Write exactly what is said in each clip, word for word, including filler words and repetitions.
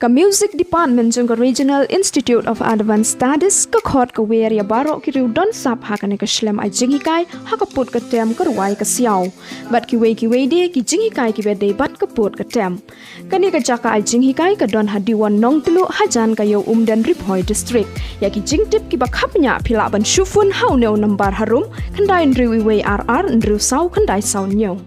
Ka Music Department jong ka Regional Institute of Advanced Studies ka khot ka wer ïa baroh ki riew don sap ha kane ka shlem ai jinghikai ha ka pud ka tem, ka rwai ka siaw. Bad kiwei kiwei de ki jinghikai kiba dei bad ka pud ka tem. Kane ka jaka ai jinghikai ka don ha Diwon Nongtluh, hajan ka Ïew Umden, Ri Bhoi District. Ïa ki jingtip kiba kham bniah phi lah ban shu phone ha une u nombar harum: khyndai hynriew wei ar ar hynriew saw khyndai saw hynñiew.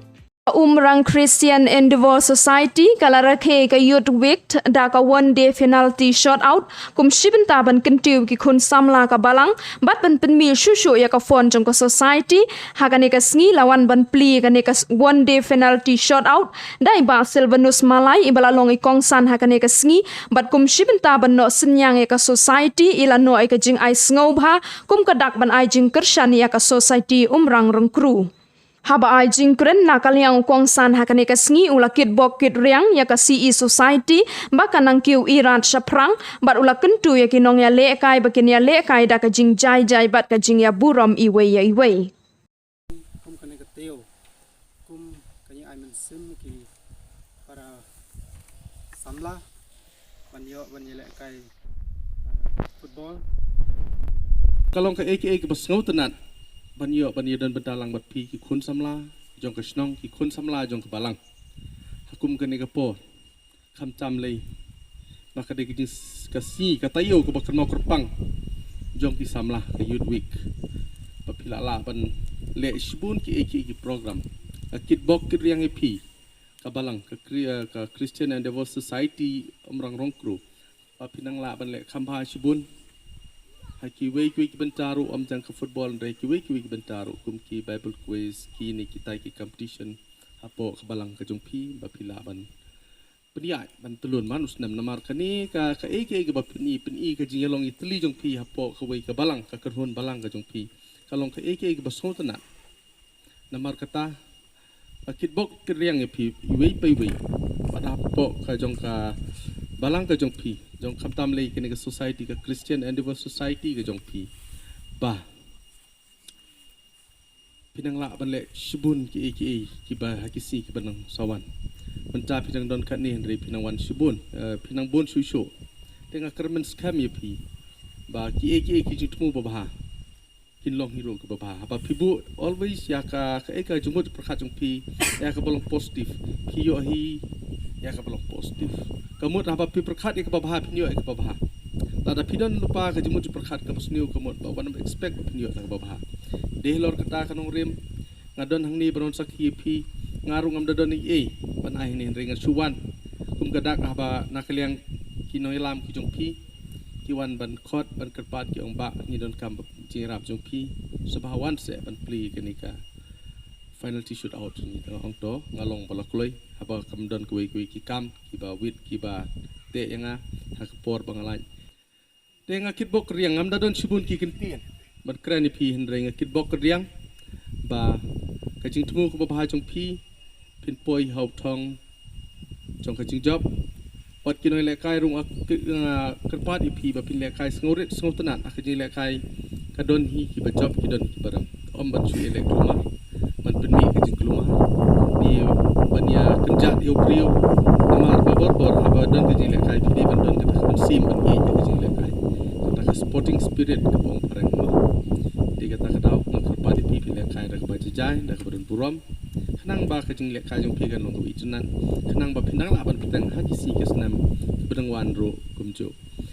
Umrang Christian Endeavour Society ka la rakhe ka Youth Week da ka One Day Penalty Shootout kum shi bynta ban kyntiew ki khun samla ka balang bad ban pynmih shuh shuh ïa ka fund jong ka society. Ha kane ka sngi la wan ban plie kane ka s-, One Day Penalty Shootout da i Bah Silvanus Malai, iba la long i kongsan ha kane ka sngi, bad kum shi bynta ban noh synñiang ïa ka society, i la noh ïa ka jingai sngewbha kum ka dak ban ai jingkyrshan ïa ka society Umrang Rongkru. Haba ai jingkren na ka liang u kongsan ha kane ka sngi, u la kitbok kitriang ïa ka C E Society ba kan nang kiew irat shaphrang, bad u la kyntu ïa ki nongïalehkai ba kin ïalehkai da ka jingjai jai bad ka jingïaburom iwei ïa iwei. Kum kane ka taïew, kum ka jingai mynsiem ki para samla ban ïoh ban ïalehkai, ah, football. Ka long kaei kaei kaba sngewtynnat ban ïoh ban ïadon bynta lang bad phi ki khun samla jong ka shnong, ki khun samla jong ka balang. Ha kum kane ka por, khamtam lei ba ka dei ka jing s-, ka sngi, ka taïew kaba kynmaw kyrpang jong ki samla, ka Youth Week, ba phi la lah ban leh shibun kiei kiei ki program. Ka kitbok kitriang ïa phi ka balang, ka Kri-, eh, ka Christian Endeavour Society Umrang Rongkru, ba phin nang lah ban leh kham bha shibun ha kiwei kiwei ki bynta ruh, ym tang ka football, hynrei kiwei kiwei ki bynta ruh, kum ki Bible quiz, kine kitai ki competition hapoh ka balang ka jong phi, ba phi lah ban pynïaid ban tylun man u snem. Namar kane ka, kaei kaei kaba pyni, pyni ka jingïalong ïatylli jong phi hapoh kawei ka balang, ka kyrhun balang ka jong phi, ka long kaei kaei kaba sngewtynnat. Namar kata, ka kitbok kitriang ïa phi iwei pa iwei, bad hapoh ka jong ka balang ka jong phi, jong khamtam lei kane ka society, ka Christian Endeavour Society ka jong phi, ba phin nang lah ban leh shibun kiei kiei kiba ha ki sngi kiba nang sa wan. Mynta phi dang don katne, hynrei phin nang wan shibun, eh, phin nang bun shuh shuh. Te nga kyrmen skhem ïa phi ba kiei kiei ki jingthmu babha kin long hi ruh kaba bha. Haba phi buh always ïa ka, kaei ka jingmut jingpyrkhat jong phi ïa kaba long positive, phi ïoh hi ïa kaba long positive. Ka mut haba phi pyrkhat ïa kaba bha, phin ïoh ïa kaba bha. Lada phi don lypa ka jingmut jingpyrkhat kaba sniew, ka mut ba wat nym expect ba phin ïoh ïa kaba bha. Dei halor kata ka nongrim, nga don hangne ban wan sakhi ïa phi. Nga ruh ngam da don ei ei ban ai hangne, hynrei nga shu wan kum ka dak, haba na ka liang ki nongïalam ki jong phi ki wan ban khot, ban kyrpad, ki ong, "Bah, ngi donkam ba jingïarap jong phi, sngewbha wan seh ban plie kane ka penalty shootout," ngi ong. To nga long ba la kloi, haba kam don kawei kawei ki kam kiba wit, kiba teh ïa nga ha ka por ba nga lait. Te nga kitbok kitriang, ngam da don shibun ki kyntien ban kren ïa phi, hynrei nga kitbok kitriang ba ka jingthmu kaba bha jong phi, phin poi ha u thong jong ka jingjop. Wat ki nongïalehkai ruh nga kyrpad ïa phi ba phin lehkai sngewrit sngewtynnat ha ka jinglehkai. Ka don hi kiba jop, ki don hi kiba rem. Ym ban shu ïaleh kulmar, ban pynmih ka jingkulmar, ne ban ïa kynjat ïa u briew. Namar ba bor bor haba don ka jinglehkai, phi dei ban don kata ka mynsiem ban ïeit ïa ka jinglehkai, kata ka sporting spirit kaba ong phareng mo. Te kata ka daw nga kyrpad ïa phi, phin lehkai da kaba jai jai, da kaba don burom, khnang ba ka jinglehkai jong phi kan long kaba itynnat, khnang ba phin nang lah ban bteng ha ki sngi ki snem kiba dang wan ruh kumjuh.